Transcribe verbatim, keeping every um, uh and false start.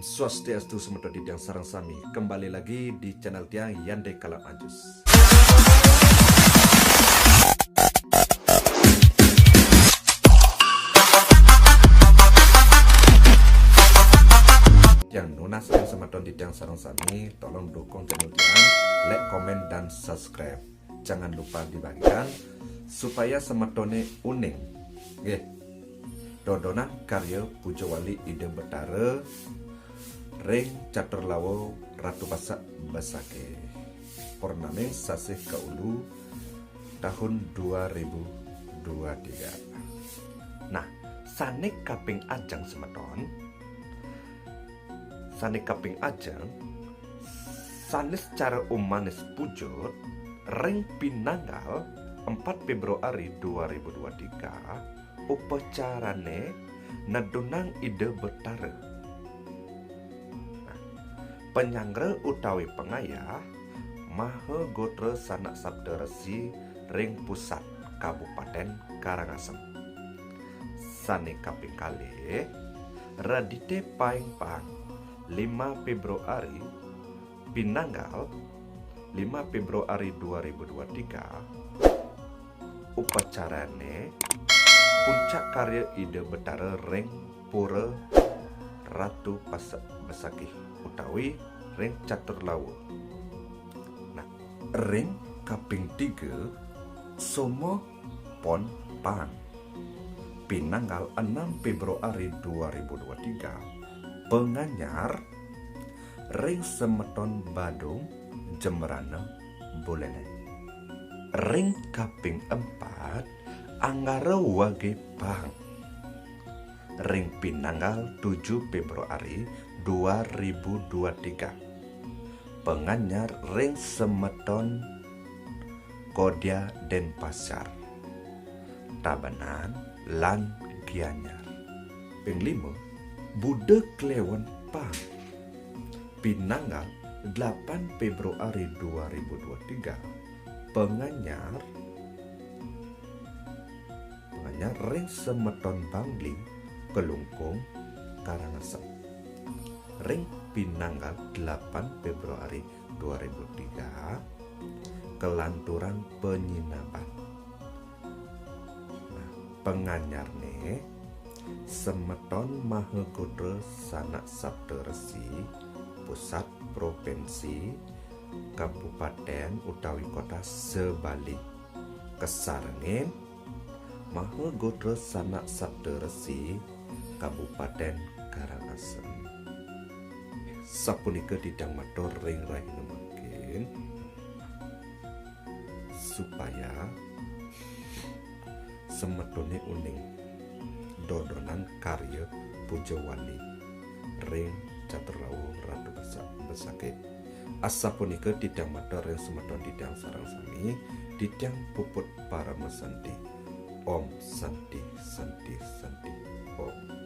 Swastiastu semeton titiang sareng sami. Kembali lagi di channel tiang Yande Kalak Manjus. Tiang nunas semeton titiang sareng sami, tolong dukung channel tiang, like, komen, dan subscribe. Jangan lupa dibagikan supaya semetone uning. Nggih. Dodonan karya Puja Wali Ida Betara ring Catur Lawa Ratu Pasak Besakih. Purnaming sasih kaulu tahun dua ribu dua tiga. Nah, sane kaping ajeng semeton, sane kaping ajeng, sanis cara umanis pujut ring pinanggal empat Februari dua ribu dua tiga, upacarane nedunang Ida Betara. Nah, panyanggra utawi pangayah Maha Gotra Sanak Sabda Resi ring Pusat, Kabupaten Karangasem. Sane kaping kalih, Radite Paing Pang, lima Februari, pinanggal lima Februari dua ribu dua tiga, upacarane puncak karya Ida Betara ring Pura Ratu Pasak Besakih utawi ring Catur Lawa. Nah, ring kaping tiga, Soma Pon Pang, pinanggal enam Februari dua ribu dua tiga, panganyar ring semeton Badung, Jembrana, Buleleng. Ring kaping empat, Anggara Wage Pang, ring pinanggal tujuh Februari dua ribu dua tiga, panganyar ring semeton Kodia, Denpasar, Tabanan, lan Gianyar. Ping lima, Buda Kliwon Pang, pinanggal delapan Februari dua ribu dua tiga, panganyar, panganyar ring semeton Bangli, Klungkung, Karangasem. Ring pinanggal delapan Februari dua ribu tiga, kalanturang panyinaban. Nah, panganyarne semeton Maha Gotra Sanak Sabda Resi, Pusat, Provinsi, Kabupaten utawi Kota se-Bali, kasarengin Maha Gotra Sanak Sabda Resi, Kabupaten Karangasem. Sapunika titiang matur ring rahina mangkin, supaya semetone uning dodonan karya Puja Wali ring Catur Lawa Ratu Pasak Besakih. Asapunika titiang matur ring semeton titiang sareng sami, titiang puput parama santi. Om Santi, Santi, Santi, Om.